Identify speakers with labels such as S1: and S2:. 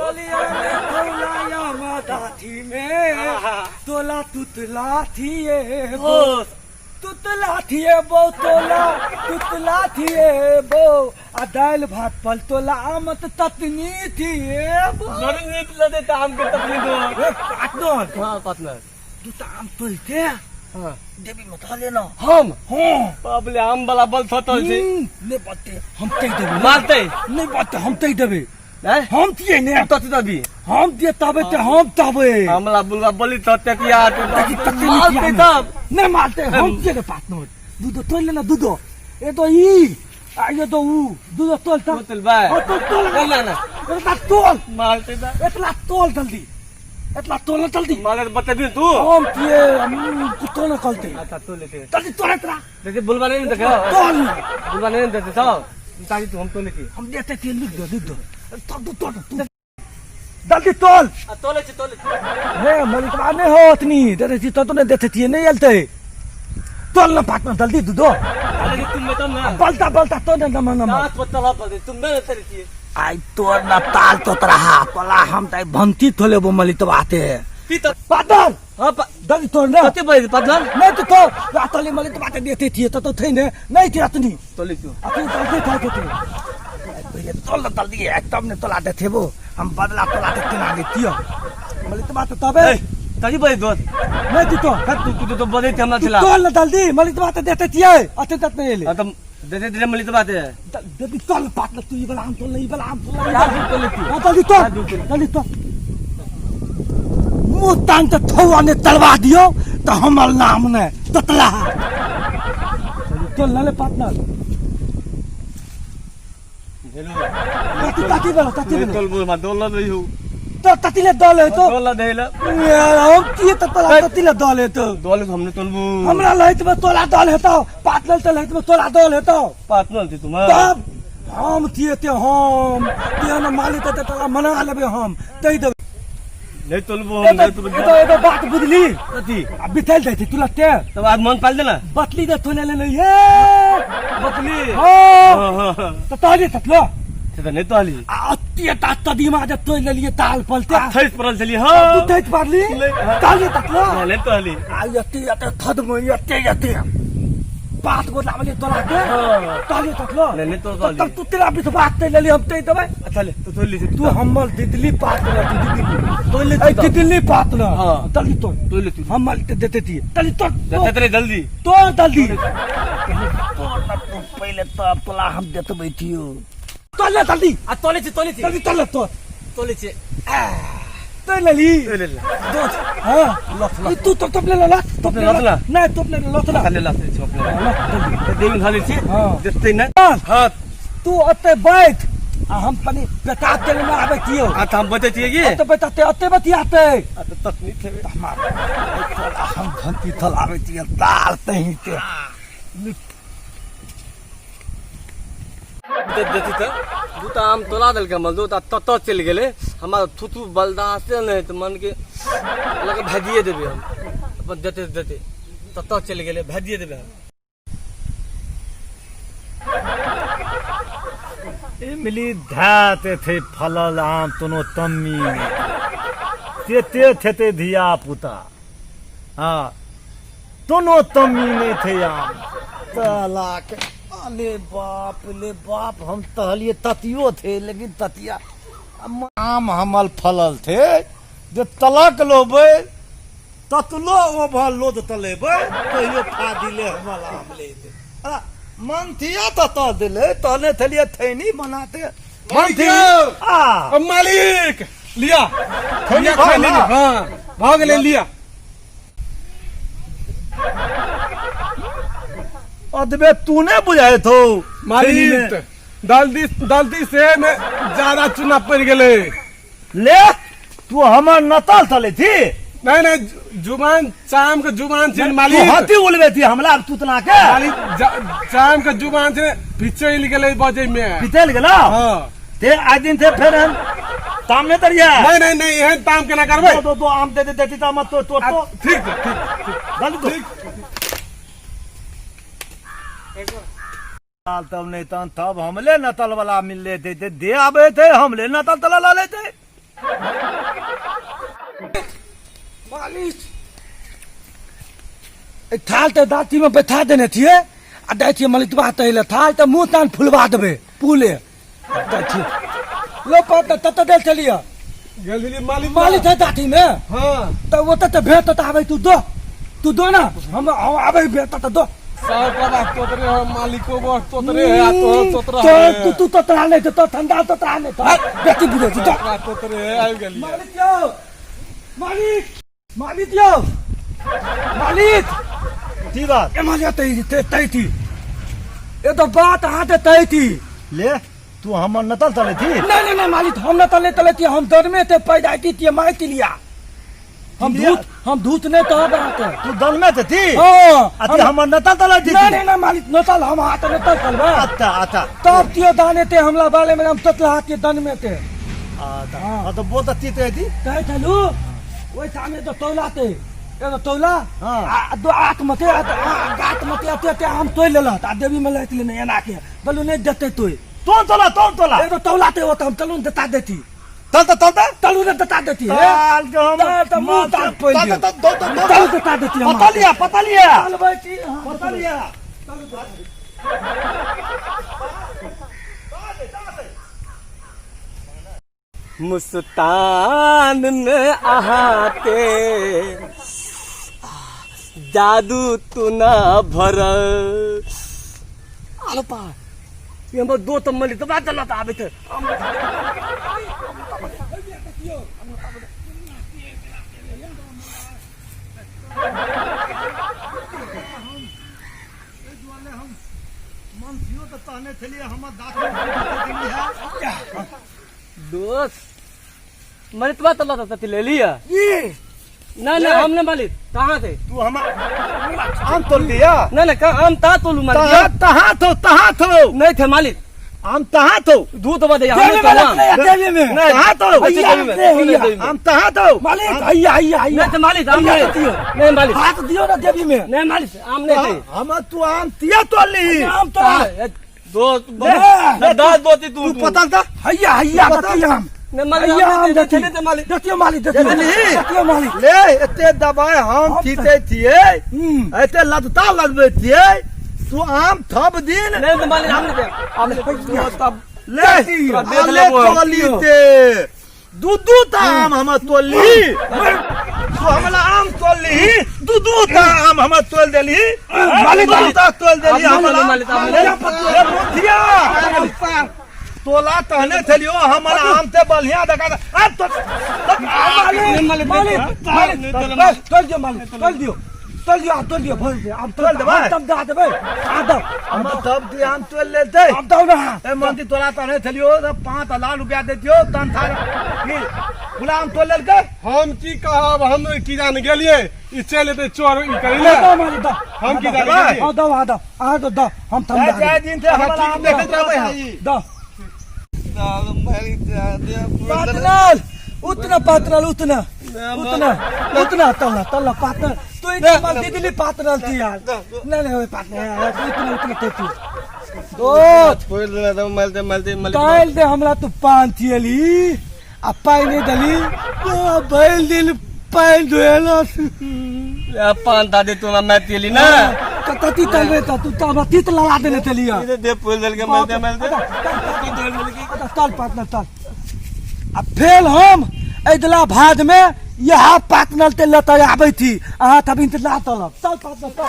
S1: तोलिया में थौलाया मादाथी में तोला तुतला थिए बो तुतला थिए बो तोला तुतला थिए बो आ दालि भात पल तोला आमत ततनी थिए बो।
S2: बड़ नीक लगैत आम के तकनी दो।
S1: ए, पाटनर।
S2: हाँ पार्टनर।
S1: तू तऽ आम तोलते।
S2: हाँ।
S1: देवी मत लेना।
S2: हम?
S1: हाँ।
S2: बाप रे, आम वाला बल थतल छै।
S1: नहीं बाते हम तय देबे।
S2: मारते?
S1: नहीं बाते हम तय देबे।
S2: हैं?
S1: हम दिए ने।
S2: तू तते दबी।
S1: हम दिए तबे ते हम तबे।
S2: हमला बुलवा बलि थते किया ते
S1: देखी तते नहीं
S2: मारते
S1: किया
S2: तब।
S1: नहीं मारते हम दिए ने पार्टनर। दूध तोल लेना दूध। ए तो ई आ ये तो ऊ दूध तोल ता।
S2: तोल बा।
S1: ओ तो तोल।
S2: ना ना।
S1: इतना तोल।
S2: मारते ता।
S1: इतना तोल जल्दी। इतना तोल जल्दी।
S2: मारे बतेबी तू।
S1: हम दिए हम कुत्तो न कलते।
S2: अच्छा तोल लेते।
S1: जल्दी तोल इतना।
S2: देखी बुलवा नहीं देखे।
S1: तोल।
S2: बुलवा नहीं देते सब। ताकि तू हम तोल लेती।
S1: हम देते थे लिख दो लिख दो। तोल तू तोल तू। जल्दी तोल।
S2: आ तोले छी तोले छी।
S1: हे मलिकवा नहीं हो अतनी देते थी तो तो नहीं देते थी नहीं अलते। तोल ना पाटना जल्दी दूधो।
S2: अरे तुम में तब ना।
S1: बलता बलता तो ना नमा नमा।
S2: दांत पर तला पर दे तुम में तेरे थी।
S1: आई तोर ना ताल तो रहा तोला हम ताई भंती थोले बो मलिकवा ते।
S2: पी तो
S1: पादल।
S2: हां
S1: जल्दी तोड़ ना।
S2: कते बजे पादल?
S1: नहीं तो तो रातली मलिकवा ते देते थी तो तो थे ने नहीं थी अतनी।
S2: तोले क्यों?
S1: अतनी तोलते थे तो पहले तोल जल्दी है तब ने तोला देते वो हम बदला तोला देते ना देतियो मलिकवा ते तबे।
S2: ए, तजी बजे दोस्त।
S1: नहीं तू तो।
S2: हाँ, तू तू तो बजे थे हमरा
S1: तू
S2: चला।
S1: तोल ना जल्दी मलिकवा ते देते थी अते तक नहीं ले।
S2: हाँ, तो देते देते मलिकवा ते।
S1: जल्दी तोल पात तू ई वाला आम तोल ई वाला आम तोल।
S2: यार, तू तोल लेती।
S1: हाँ, जल्दी तोल।
S2: हाँ, तू तोल।
S1: जल्दी तोल। मुंह तान के थौआ ने तलवा दियो तो हमर नाम ने ततला। जल्दी तोल ना ले पार्टनर।
S2: हेलो।
S1: ताती ताती बोलो ताती बोलो।
S2: तोल बोल मा दोल नहीं हूं।
S1: तो ताती ले दल है तो।
S2: दोल दे ले।
S1: यार, हम किए तो तोला ताती ले दल है तो।
S2: दल हमने तोलबू।
S1: हमरा लहित में तोला दल है तो पार्टनर तो लहित में तोला दल है तो।
S2: पार्टनर थी तुम्हारा।
S1: तब हम थिए ते हम ते न मालिक ते तोला मना लेबे हम तई देबे।
S2: नहीं तोलबू हम,
S1: ए तो,
S2: नहीं तोलबू।
S1: ए तो, ए तो बात बुझली।
S2: कथी?
S1: आ बिथल जाइ छै तू लगते।
S2: तब आज मन पाल देना।
S1: बतली दे तोले ले ये।
S2: बतली।
S1: हाँ।
S2: हाँ, हाँ, हाँ।
S1: तो तोले ततलो।
S2: से तो नहीं तोली।
S1: आ अत्ते ता तदीमा जब तोल लेलिए ताल पलते।
S2: आ थैस पड़ल छलिए, हाँ।
S1: तू थैस पड़ली?
S2: ले, हाँ।
S1: ताल ततलो।
S2: नहीं, नहीं तोली।
S1: आ यते यते थद में यते यते। बात को लावले तोला के।
S2: हाँ।
S1: ताले ततलो।
S2: नहीं, नहीं तो तोली।
S1: तब तू तेरा बीच बात ते लेली हम ते देबै।
S2: अच्छा ले, तू तोली
S1: तू हमर दिदली पात न, तू दिदली।
S2: तोली
S1: ए,
S2: तू।
S1: दिदली पात न।
S2: हाँ।
S1: तली तो।
S2: तोली तू।
S1: हमर ते देते थी। तली तो।
S2: देते तेरे जल्दी।
S1: तोड़ जल्दी। पहले तोड़ ना तू, पहले तो अब तोला हम देतबै थियो। तोड़ ले जल्दी।
S2: आ तोले छी, तोले छी।
S1: जल्दी तोड़ ले, तोड़।
S2: तोले छी।
S1: आ, तोड़ लेली।
S2: तोड़ ले ले।
S1: दोस्त, हाँ।
S2: लथ, लथ।
S1: ई तू तो तोप ले ले, लथ, तोप ले
S2: लथ
S1: ले।
S2: ना।
S1: नहीं, तोप ले ले, लथ ना।
S2: ले, लथ, तोप ले ले।
S1: लथ, जल्दी।
S2: ते देवी धली छी।
S1: हाँ।
S2: देखते ना।
S1: हाँ।
S2: हाँ।
S1: तू ओते बैठ आ हम पनी बेटा के लेने आबै छियौ।
S2: आ त हम बतै छियै की?
S1: ओते बैठते, ओते बतियाते।
S2: आ त तखनी थेबे।
S1: हमार तोला हम घंटी थलाबै छियै, ताल तही के।
S2: दे देती त दू टा आम तोला देलकै हमर दू टा तत चलि गेलै। हमरा थुथु बर्दाश्ते नहि हेतै, मन के लगे भागिए देबै हम। अपन देते देते तत चलि गेलै, भागिए देबै हम।
S3: इमली धाते थे फलल आम तोनो तम्मी में तेते थेते धिया पुता। हाँ तोनो तम्मी नहीं थे आम तलाक। अरे बाप ले बाप, हम तहलिए ततियो थे लेकिन ततिया आम हमल फलल थे जे तलक लोबे ततलो ओ भल लोद तलेबै कहियो फा दिले हमल आम ले दे। अरे मंथिया त त दिले तने थलिए थैनी बनाते मंथी। आ
S4: अब मालिक लिया
S3: थैनी
S4: लिया,
S3: भऽ
S4: थैनी
S3: गेला?
S4: हाँ भऽ गेलै लिया।
S3: अदबे तू ने बुझाइत हौ
S4: मालिक दल्दी दल्दी से में ज्यादा चूना पड़ गेलै।
S3: ले तू हमर नतल चले थी।
S4: नहीं नहीं, जुबान चाम के जुबान छै
S3: तू
S4: मालिक।
S3: हाथी उलबे थी हमला तुतना के।
S4: मालिक चाम के जुबान छै पिचैल गेलै बजै में।
S3: पिचैल गेलौ?
S4: हाँ।
S3: ते आज दिन से फेर हम ताम नहीं दरिया।
S4: नहीं नहीं नहीं, एहन ताम केना करबै?
S3: दो, दो, दो आम दे दे देती त मत तो, तो, तो।
S4: ठीक छै, ठीक, ठीक।
S3: जल्दी दो।
S4: ठीक।
S3: साल तब नहीं तहन तब हमले नतल वाला मिलले थे, ते दे आबे थे हमले नतल तला ला लेते।
S1: मालिश ए थाल तऽ दाँती में बैठा देने छियै आ दै छियै मलितबा तै लए थाल तऽ मुँह तान फुलवा देबै पुले दै छियै लो पात तत देल चलिए
S4: गेल छलियै मालिक
S1: मालिक है दाँती में
S4: हाँ
S1: तऽ ओतऽ तऽ भेट तऽ आबै तू दो तू दो ना हम हम आबै भेट तऽ दो
S4: सब बड़ा तोतरे है मालिको बड़ तोतरे है आ तोहर तोतरा
S1: तो
S4: है
S1: तू तू तोतरा नहीं तो ठंडा तोतरा नहीं तो बेटी बुझे छी तो
S4: तोतरा तोतरे है आबि गेलियै
S1: मालिक यौ मालिक मालिक यौ मालिक
S3: की बात
S1: ए मालिक तै तै तै थी ए तो बात अहाँ ते तै थी
S3: ले तू हमर नतल तले थी
S1: नहीं नहीं नहीं मालिक हम न तले तले थी हम दर में ते पैदाइती थी माइती लिया हम धूत हम धूत नहीं तो बात है
S3: तू दल में ते थी
S1: हाँ
S3: अति हमर नतल तले थी
S1: नहीं नहीं नहीं मालिक नतल हम हाथ नतल तलबा
S3: अच्छा अच्छा
S1: तब तियो दाने ते हमला बाले में हम ततला हाथ के दन में ते
S3: अच्छा हाँ तो बोल त तीते थी
S1: कहे थलू ओहि सामने तो तौला ते एगो तौला
S3: हाँ।
S1: आ दो आठ मते आ गात मते अते अते आम तोड़ि लेलक आ देवी में लैत लेने एना के बोलू नहीं देते तोय
S3: तोन तोला तोन तोला
S1: एगो तौला ते ओत हम चलू ने देता देती
S3: तल त तल त
S1: चलू ने देता देती हे
S3: ताल के हम
S1: ताल त मुंह ताल फोड़ि
S3: तल
S1: दियौ।
S3: त दो दो दो
S1: चलू देता देती हम
S3: पता लिया पता लिया
S1: चलबै छी हाँ,
S3: पता लिया
S2: मुस्तान में आहाते जादू तू ना भरल आलो पा ये हमर दो त मली दबा दला त आबै छै
S3: मनसियो तऽ तहने छलियै हमर दाँत
S2: दोस्त मलितवा तला त ले लिया ना ना हम ना मालिक कहाँ थे
S3: तू हमर आम तोड़ लिया
S2: ना ना कहाँ हम ता तोलू मालिक
S3: तहाँ तहाँ थो तहाँ थो
S2: नहीं थे मालिक
S3: आम तहाँ थो
S2: दूध बदे हम
S1: देवी में रखले है, देवी में
S2: नहीं
S3: तहाँ थो
S1: हैया रखले हैया।
S3: आम तहाँ थो
S1: मालिक हैया हैया हैया
S2: नहीं थे मालिक हम
S1: हैया
S2: नहीं
S1: दियो
S2: नहीं मालिक
S1: हाथ दियो ना देवी में
S2: नहीं मालिक हम नहीं थे
S3: हम तू आम तिया तोड़ ली
S1: आम तो
S2: दोस्त
S1: ले,
S2: दास बोती तू
S3: तू पता था
S1: हैया हैया
S3: बता।
S1: दती आम
S2: नहीं मालिक
S1: हैया
S2: हम
S1: आम
S2: नहीं
S1: दती
S2: थे नहीं थे मालिक
S1: दतियो मालिक दतियो
S3: देली।
S1: दतियो मालिक
S3: ले एते दबाई हम
S1: हम
S3: थीते थिए
S1: हम्म।
S3: एते लदता लदबै थिए तू आम थब दिन
S2: नहीं थे मालिक हम नहीं थे हम नहीं थे तब
S3: ले
S2: तोरा देख
S3: ले
S2: लेबो हम।
S3: तोली ते दू दू ता आम हम तोली तू हमला आम तोली दू दू ता आम हम तोल देली
S1: मालिक,
S3: दू ता तोल देली
S2: आम
S3: हमला
S2: मालिक, आम
S3: ले,
S2: मालिक।
S3: ले, बुद्धिया तोला तहने थलियो हमर आम ते बढ़िया देखा दे। आ तो
S1: मालिक
S2: मालिक,
S1: मालिक
S2: मालिक,
S1: मालिक बस तोल दियो मालिक तोल दियो तोल दियो तोल दियो भर दियो आम
S3: तोल देबै?
S1: तब दे देबै आ दो
S3: हम तब दी आम तोल लेते
S1: आम दो ना
S3: ए मंत्री तोरा तहने थलियो तो 5000 रुपया दे दियो तन था की गुलाम आम तोल लेलकै
S4: हम की कहब हम की जान गेलियै ई चलि एतै चोर ई करै ले
S1: दो मालिक दो
S4: हम की जान
S3: देबै?
S4: गेलियै
S1: हां दो हां दो आ दो दो हम थम
S3: जाय
S1: दे
S3: जाय दिन से हमर आम
S4: देखैत रहबै हम।
S1: दो पातनल उतना पातनल उतना उतना उतना तल्ला तल्ला पातनल तू इतना माल दीदी पातनल थी यार नहीं नहीं ओए पातनल यार उतना उतना ते तू दोस्त काल्हि दे हमरा तू पान थियली आ पाइ नहि देली तो बैल दिल पानि धोएलस
S2: पान दादी तू हमरा मारि देली ना
S1: तऽ तती तलबे तऽ तू तऽ हमरा तीत लगा देने छलियै
S2: दे फूल देलके मारते मारते
S1: तल पाटनर तल आ फेल हम एहि दिला भाद में इएह पाटनर ते लतऽ आबै छी अहाँ तब इंतजार तलब चल पाटनर चल।